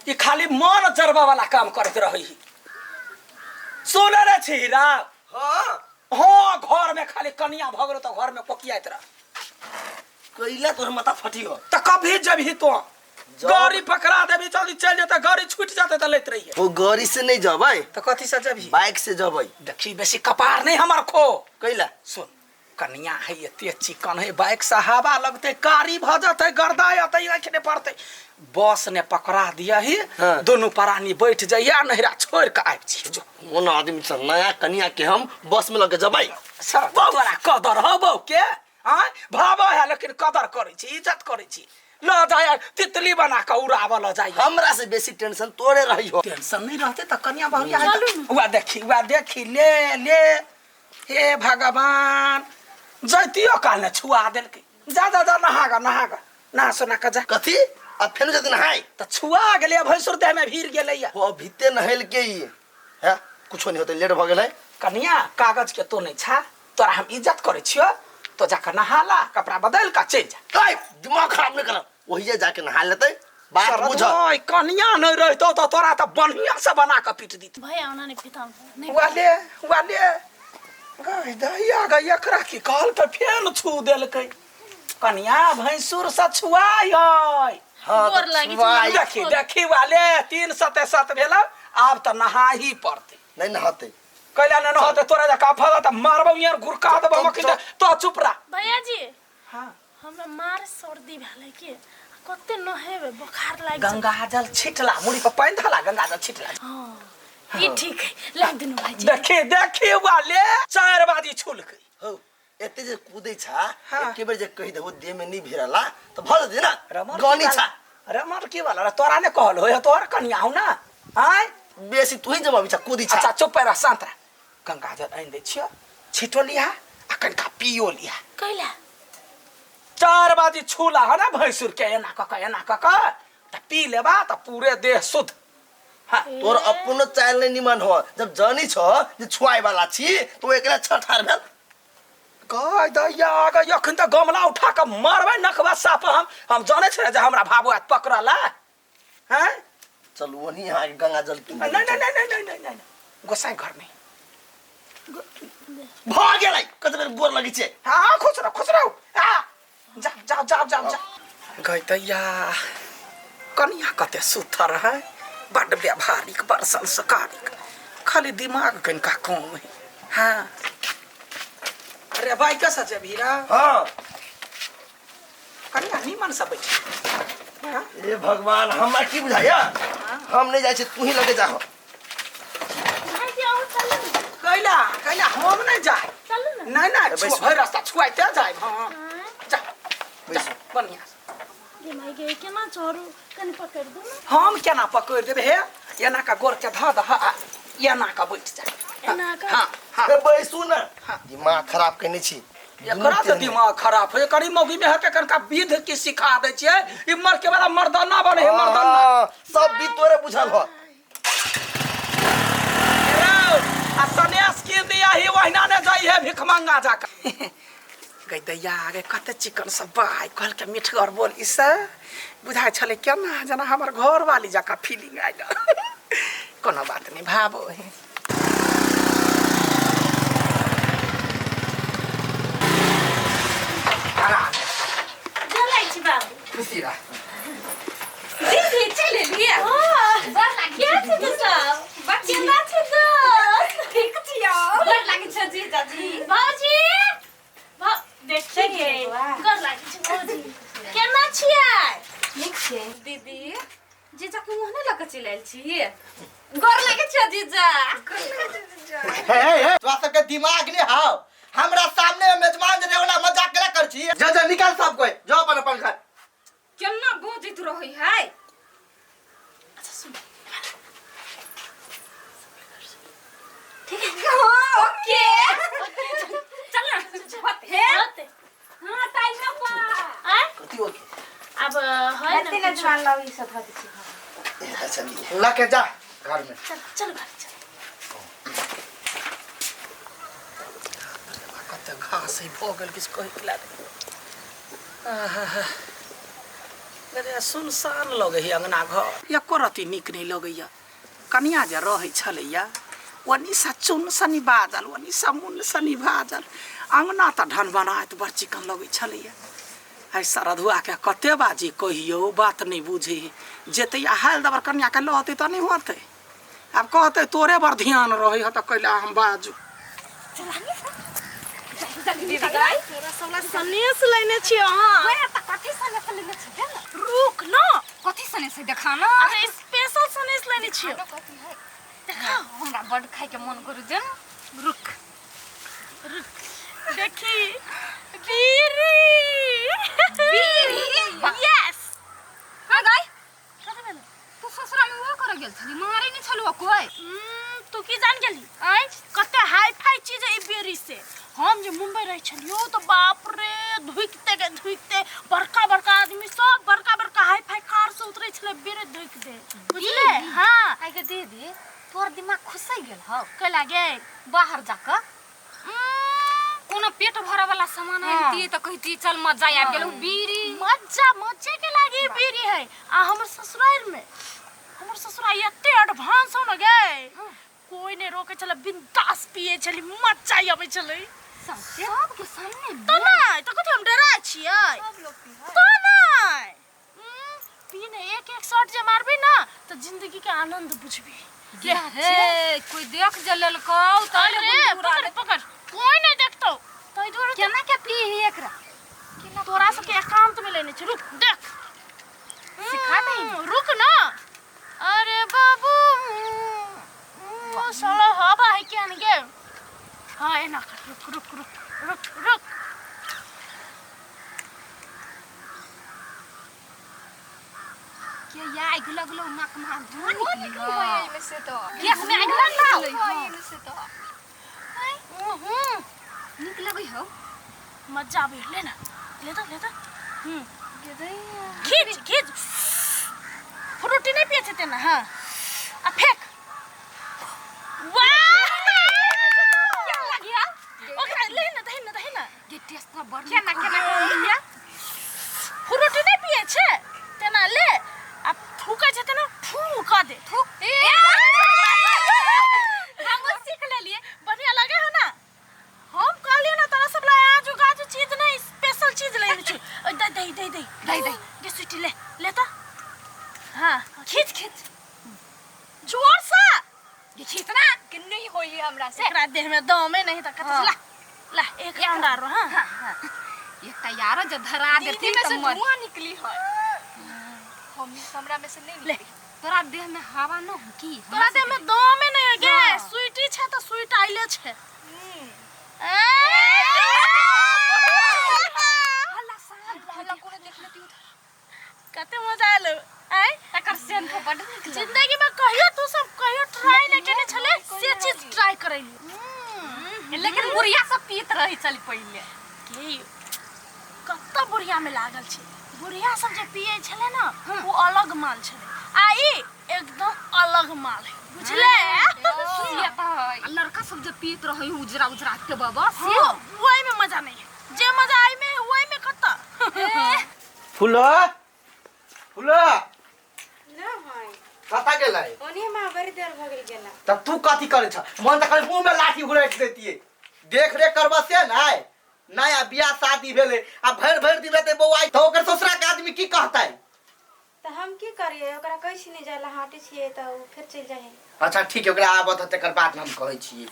ई खाली मन जरबा वाला काम करैत रहै है। सुनै रे छी रा? हाँ। हाँ, घर में खाली कनिया भऽ गेलो तऽ घर में कोकियाइत रह। कैला तोहर माथा फटी हो? तऽ कभी जबही तो गाड़ी पकड़ा देबी, जल्दी चलि जेतै, गाड़ी छूटि जेतै तऽ लैत रहिए। वो गाड़ी से नहीं जबै। तऽ कथी से जबही? बाइक से जबै। देखी, बेसी कपार नहीं हमर खो। कैला? सुन, कनिया है एते चिकन है, बाइक से हवा लगतै, कारी भऽ जेतै, गर्दा अतै, आँखि नहि पड़तै। बस ने पकड़ा दिया ही। हाँ। दोनों प्राणी बैठ जाइए आ नहिरा छोड़ के आबि छी जो। कोन आदमी सब नया कनिया के हम बस में लगे जबै। सर तोरा कदर हो बौ के आँय भाबो है, लेकिन कदर करै छी, इज्जत करै छी। लऽ जाय, तितली बना कऽ उड़ाबऽ लऽ जाय। हमरा से बेसी टेंशन तोरे रही हो। टेंशन नहीं रहते तऽ कनिया बहुरिया है तऽ- उआ देखी, उआ देखी, ले ले, हे भगवान, जैतियो काल ने छुआ देलकै। जा जा जा, नहा गा, नहा गा, नहा सोना कऽ जा। कथी? अब फेर जते नहाय? तऽ छुआ गेलै, भैंसुर देह में भीड़ गेलैया। वो भीते नहेल के ही है, कुछो नहीं होते, लेट भ गेलै। कनिया, कागज के तो नहीं छा, तोरा हम इज्जत करै छियो, तो जाकर नहा ला, कपड़ा बदल का चलि जा। ऐ, दिमाग खराब नहीं कर, वही जाके नहा लेते, बात बुझ। ओए, कनिया नहीं रहितो तो तोरा तो बढ़िया से बना के पीट दीत। भैया, ओना नहीं पीता नहीं। वाले वाले गई दैया गई, एकरा की कहल के फेन छू देलकै। कनिया, भैंसुर से छुआई है। हाँ, गोर तऽ लागि छुआइ। छै। देखी देखी वाले, तीन सते सत भेल, आब तऽ नहा ही पड़तै। नहीं नहाते। कैला ने नहाते? तोरा जका फल तऽ मारबौ यार, घुरका देबौ मखी तो चुप रह। भैया जी। हाँ। हमरा मार सर्दी भेलै के कते नहेबै, बोखार लागि जेतै। गंगा जल छिटला, मुड़ी पर पानि धला, गंगा जल छिटला। हाँ, ई ठीक है, लाग दिनु भाईजी। देखी देखी वाले, 4 बाजी छुलकै। हौ, एते जे कूदै छा। हाँ। एके बेर जे कहि देबो देह में नहीं भिड़ला तऽ भऽ जेतै ना। रमर गनी छा। रमर की वाला रे, तोरा ने कहल होय, तोहर कनिया हूं ना आय। बेसी तू ही जमाबी छा, कूदी छा। अच्छा, चुप रह, शांत रह। गंगा जल आनि दै छियो, छिटो लिहा आ कनिका पियो लिहा। कैला? 4 बाजी छूला है ना भैंसुर के, एना कऽ कऽ, एना कऽ कऽ तऽ पी लेबा तऽ पूरे देह शुद्ध। हाँ। तोर अपनो चाइल नहीं निमन हो, जब जानी छो जे छुआए वाला छी तो एकरा छठार भेल। गय दैया गय, अखन तऽ गमला उठा कऽ मारबै नखबा साप। हम जानै छियै जे हमरा भाबो आयत पकड़ला हैं। चलू वही यहाँ के गंगा जल की। नहीं नहीं नहीं नहीं नहीं नहीं नहीं, गोसाई घर में भऽ गेलै, कते बेर गोर लगै छै। हाँ, खुश रहो, खुश रहो, आ जा जा जा जा जा। गई दैया, कनिया कते सुथर है, बड व्यवहारिक, बड़ संस्कारिक, खाली दिमाग कनिका कम है। हाँ अरे भाई, कैसा जेबही रा? हाँ। कनिया निमन से बैठ। हाँ? ए भगवान, हमरा की बुझाया, हम नहीं जाइ छी, तू ही लगे जाहो। भाईजी, अहूँ चलू ने। कैला कैला हम नहीं जाए? चलू ने। नहीं नहीं, बैसू। भरि रास्ता छुआइते जाए। हाँ, जा जा। बैसू। बढ़िया से। गे माय गे, केना चढ़ू? कनि पकड़ि दू ने। हम केना पकड़ि देबै? हे, एना का गोर के धऽ दह आ एना का बैठ जा। एना कऽ? हाँ हाँ। ए, बैसू ना। हाँ। दिमाग खराब केने छी। एकरा तऽ दिमाग खराब है, एकरी मौगी में हके कनका विध की सिखा दै छियै, ई मर के वाला मर्दाना बने है, मर्दाना। हाँ, सब भी तोरे बुझल हो। रौ, आ सनेस की दिया ही वहिना ने जाइ है भिखमंगा जाकर। गई दैया गे, कते चिकन सब बाय कहलकै, मिठगर बोली से बुझाइ छलै केना जेना हमर घरवाली जकाँ फीलिंग आयल। कोनो बात नहि, भाबो है। आराम गोर लागै छी बाबू। खुशी रह। दीदी, चलि एलियै? हाँ, के छै तू सब? केना छै दोस्त? ठीक छियौ। गोर लागै छौ जीजाजी। भौजी, देखी गे, गोर लागै छी भौजी। केना छियै? नीक छियै दीदी। जीजा के मुँह नहि लऽ कऽ चलि आयल छी। गोर लागै छौ जीजा। हे हे हे, तोरा सबके दिमाग नहीं हाव? हमरा सामने मेजबान जे ओना मजाक केना कर छी? जा जा, निकाल सब कोई, जो अपन अपन घर। केना बजैत रहै है। अच्छा सुन। ठीक है, हाँ, ओके, चल ना। हे। होते। हाँ, टाइम ना पा। आँय? कथी होके? अब है कते ना ने जुआन लाउ, ई सब धऽ दै छी। ए, तऽ चलिए। लके जा घर में। चल चल घर चल। कते घास है भऽ गेल, किछु कहैके लागे। आहा। अरे सुनसान लगै है अंगना घर एको रत्ती नीक नहि लगैया कनिया जे रहै छलैया ओनी सा चुन सनी बाजल ओनी सा मुन सनी बाजल अंगना तऽ ढन बनाइत बड़ चिकन लगै छलैया आइ सरधुआके कते बाजी कहियौ बात नहि बुझै है जेतै आ हाल दबर कनियाके लहतै तऽ नहि होतै आब कहतै तोरे बड़ ध्यान रहै है तऽ कैला हम बाजू सनेस लेने छी अहाँ ओए त कथी सनेस लेने छी दे ना रुक न कथी सनेस है देखा ना अरे स्पेशल सनेस लेने छी कथी है देखा हमरा बड खाय के मन करू जे ना रुक रुक देखी बीरी बीरी? यस हां गाय तू ससुरा में वो करे गेल छली मारे नहीं छलु कोई तू की जान गेली आँय कते हाई फाई चीज है ई बेरी से हम जे मुंबई रहै छलियो तो बाप रे धुकते के धुकते बड़का बड़का आदमी सब बड़का बड़का हाई फाई कार से उतरे छले बेरे धुक दे बुझले हाँ आइ के दीदी तोर दिमाग खुसै गेल हौ के लागे बाहर जाकर कोनो पेट भरे वाला सामान आनती त कहती चल मजा आबि गेल बीड़ी मजा मजे के लागे ई बीड़ी है आ हमर ससुराल में हमर ससुराल एते एडवांस हो न गए कोई नहीं रोके छले बिंदास पिए छली मजा आबै छले सबके सामने तो नहीं तो कथी हम डरा छियै सब लोग पी तो नहीं पी ने एक एक शॉट जे मारबी ना तो जिंदगी के आनंद बुझबी गे हे कोई देख जे लेलकौ त अरे पकड़ पकड़ कोई नहीं देखतो तो ई दुआरे केना के पी एकरा तोरा सबके एकांत में लेने छी रुक देख सिखा दही। रुक ना अरे बाबू साला हवा है क्या गे हाँ एना कर रुक रुक रुक रुक रुक के या आगि लगलो नाक में धुआं धुआं निकली निकली है एहिमे से तो गैस में आगि लगलो निकलै है एहिमे से तो हम्म नीक लगै हौ मजा आबै ले ना ले तो ले तो खींच खींच फ्रूटी नहीं पिए थे ना हाँ आ फेंक वाह केना लगिया ओकरा ले ना दही ना दही ना गे टेस्ट त बड़ केना केना लिया फ्रूटी नहीं पिए छे तेना ले आ थूकै छे तेना फू कऽ दे थूक ए हम सीख लेलिए बढ़िया लगे है ना हम कहलिए ना तोरा सब ला आजू गाजू चीज नहीं स्पेशल चीज लेने छी दे दे दे दे दे, दे। दे स्वीटी ले ले तो हाँ खींच खींच जोर से गे खींच ना कि नहीं होई हमरा से एकरा देह में दमे नहीं त कत हाँ। ला ला एक राउंड आरो हाँ हां हां एकटा यारो जे धरा दीदी देती में त से मर धुआं निकली है हम हमरा में से नहीं ले निकली तोरा देह में हवा न हो की तोरा देह में दमे नहीं है गे हाँ। स्वीटी छे त स्वीट आइले छे ए हल्ला शांत हल्ला कोने देख लेती उधर कते मजा आयल आय एकर सेंट बड नीक लगै जिंदगी में कहियो तू सब कहियो ट्राई नहीं केने छले से चीज ट्राई करैली लेकिन बुढ़िया सब पीत रही छली पहिले के कत्ता बुढ़िया में लागल छै बुढ़िया सब जे पिए छले ना वो अलग माल छले आ ई एकदम अलग माल है बुझले से त आ लड़का सब जे पीत रही उजरा उजरा के बाबा से हाँ, वही में मजा नहीं है जे मजा आई में वही में कत्ता फूलो फूलो ना भाई कतऽ गेलै ओने हमरा बड़ी देर भऽ गेल गेला तब तू कथी करै छ मन तऽ खाली मुँह में लाठी घुराटि दैतियै देख रेख करबऽ से नहि नया बियाह शादी भेलै आ भरि भरि दिन रहतै बौआ तऽ ओकर ससुरा के आदमी की कहतै तऽ हम की करियै ओकरा कहै छी नहि जाय ला हाटे छियै तऽ ओ फेर चलि जाइ है अच्छा ठीक है ओकरा आबत है तकर बाद हम कहै छियै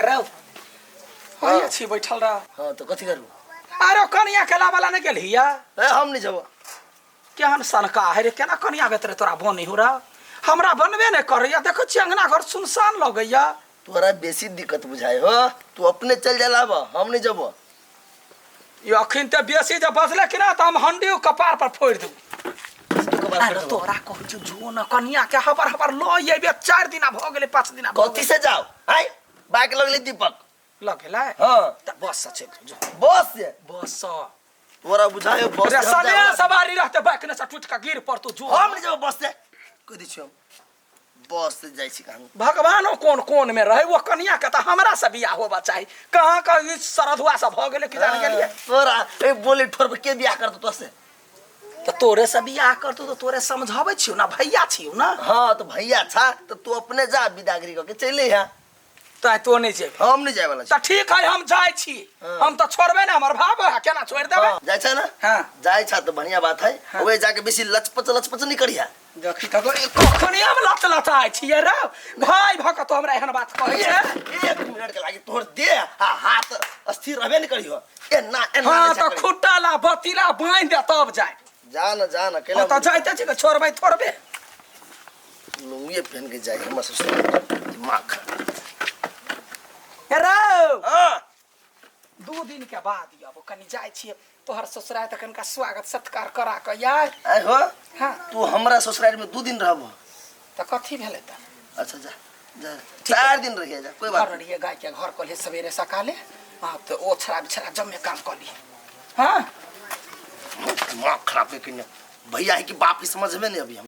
रौ होइए छी बैठल रह हाँ तो कथी करू अरे कनिया केला वाला नहीं गेलहिया ए हम नहीं जब केहन सनका है रे केना कनिया बेतरे तोरा बनी हो रहा हमरा बनबे नहीं करैया देखो छी अंगना घर सुनसान लगैया तोरा बेसी दिक्कत बुझाए हो तू अपने चल जाला अब हम नहीं जब यो अखन ते बेसी जे बजले कि ना त हम हंडी कपार पर फोड़ि देब तू कपार अरे फोड़ि देबो। तोरा कहै छौ जो न कनिया के हबर हबर ल अयबे 4 दिना भ गेलै 5 दिना भऽ कथी से जाओ आय बाइक लगले दीपक गेलै। ल गेलै हाँ त बस से चलि जो बस से बस से तोरा बुझाए बस रे से हम सने जाओ। सवारी रहते बाइक ने से टूट के गिर पड़तो जो हम नहीं जब बस से कह दै छियौ हम। बस से जाइ छी कहाँ। भगवानो कोन कोन में रहे वो कनिया के तऽ हमरा से बियाह होबा चाही। कहाँ का ई सरधुआ सब भऽ गेलै कि जान गेलियै। तोरा ए बोली ठोर पर के बियाह करतो तो से? तऽ तोरे से बियाह करतो तऽ तोरे समझाबै छियौ ना, भैया छियौ ना। हाँ तो भैया छा तो तू अपने जा विदागरी करके चले यहाँ। तो तो नहीं जेबे। हम नहीं जाए वाला छी। तऽ ठीक है हम जाइ छी। हाँ। हम तऽ छोड़बै ना, हमर भाव है, केना छोड़ि देबै? हाँ, जाइ छा ना? हाँ। जाइ छा तो बढ़िया बात है। हाँ। ओए जाके बेसी लचपच लचपच नहीं करिया। देखी तऽ कखनी हम लच लचाइ छियै रे भाई भऽ कऽ तो हमरा एहन बात कहै छै। एक मिनट के लागी तोहर देह आ हाथ स्थिर रहबे नहीं करियो। एना एना हाँ नहीं तऽ करियो। खुट्टा ला बतीला बान्हि दे तब जाय। जा ना जा ना केला हाँ तऽ जाइते छी छोड़बै थोड़बे। लुंगी पहन के जाए हमर ससुर दिमाग खराब। रे हाँ 2 दिन के बाद अब कनी जाइ छियै तोहर ससुराल तऽ कनिका स्वागत सत्कार करा के यार। आइ हो। हाँ तू हमरा ससुराल में 2 दिन रहबो तऽ कथी भेलै तऽ? अच्छा जा जा 4 दिन रहिए जा कोई बात घर रहिए गाय के घर कलिए सवेरे सकाले। हाँ तो ओछरा बिछरा जमे काम कलिए। हाँ दिमाग खराब है कि नहीं भैया है कि बाप ही समझ में नहीं अभी हम।